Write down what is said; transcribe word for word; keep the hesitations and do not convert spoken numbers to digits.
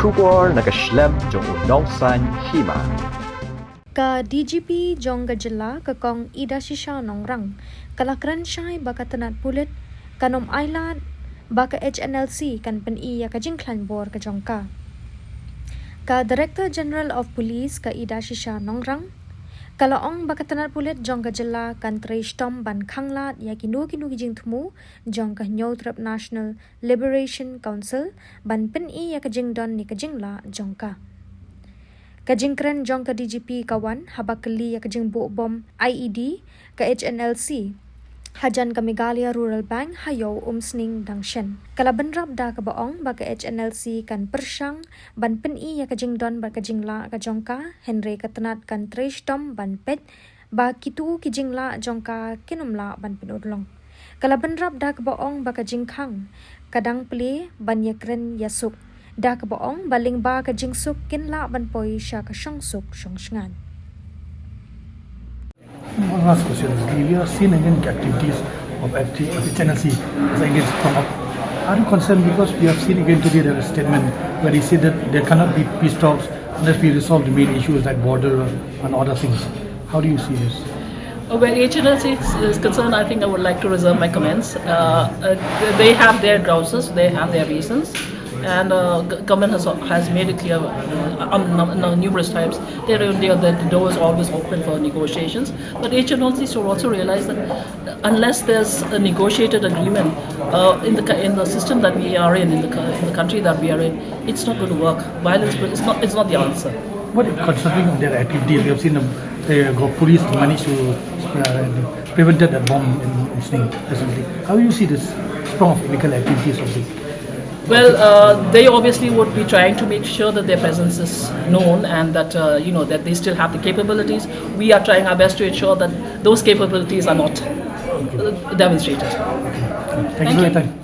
Khubor na ka shlem jong u nongsaiñ hima. Ka D G P jong ka jylla ka Kong Idashisha Nongrang ka la kren shai ba ka tnat pulit kan ym ailad ba ka H N L C kan pyni ïa ka jingkhlaiñ bor ka jong ka. Ka Director General of Police ka Idashisha Nongrang ka la ong ba ka tnat pulit jong ka jylla kan trei shitom ban khanglad ïa kino kino ki jingthmu jong ka Hynñiewtrep National Liberation Council ban pyni ïa ka jingdon ne ka jinglah jong ka. Ka jingkren jong ka D G P ka wan haba kylli ïa ka jingbuh bom I E D ka H N L C hajan ka Meghalaya Rural Bank ha Ïew Umsning dang shen. Ka la bynrap da kaba ong ba ka H N L C kan pyrshang ban pyni ïa ka jingdon bad ka jinglah ka jong ka, hynrei ka tnat kan trei shitom ban peit ba kito ki jinglah jong ka kin ym lah ban pynurlong. Ka la bynrap da kaba ong ba ka jingkhang ka dang plie ban ïakren ïasuk, da kaba ong ba lyngba ka jingsuk kin lah ban poi sha ka shongsuk shongshngaiñ. One last question is, we have seen again activities of F T, H N L C as against come up. Are you concerned because we have seen again today there is a statement where he said that there cannot be peace talks unless we resolve the main issues like border and other things? How do you see this? Uh, Where H N L C is, is concerned, I think I would like to reserve my comments. Uh, uh, they have their grouses, they have their reasons, and uh, g- government has, has made it clear uh, um, num- num- numerous times that they are- the door is always open for negotiations. But H N L C should also realize that unless there's a negotiated agreement uh, in the co- in the system that we are in, in the, co- in the country that we are in, it's not going to work. Violence is not it's not the answer. What concerning their activities? We have seen them, the go- police managed to uh, prevented a bomb in, in Sning recently. How do you see this strong of illegal activities of the? Well, uh, they obviously would be trying to make sure that their presence is known and that uh, you know that they still have the capabilities. We are trying our best to ensure that those capabilities are not uh, demonstrated. Thank you for your time.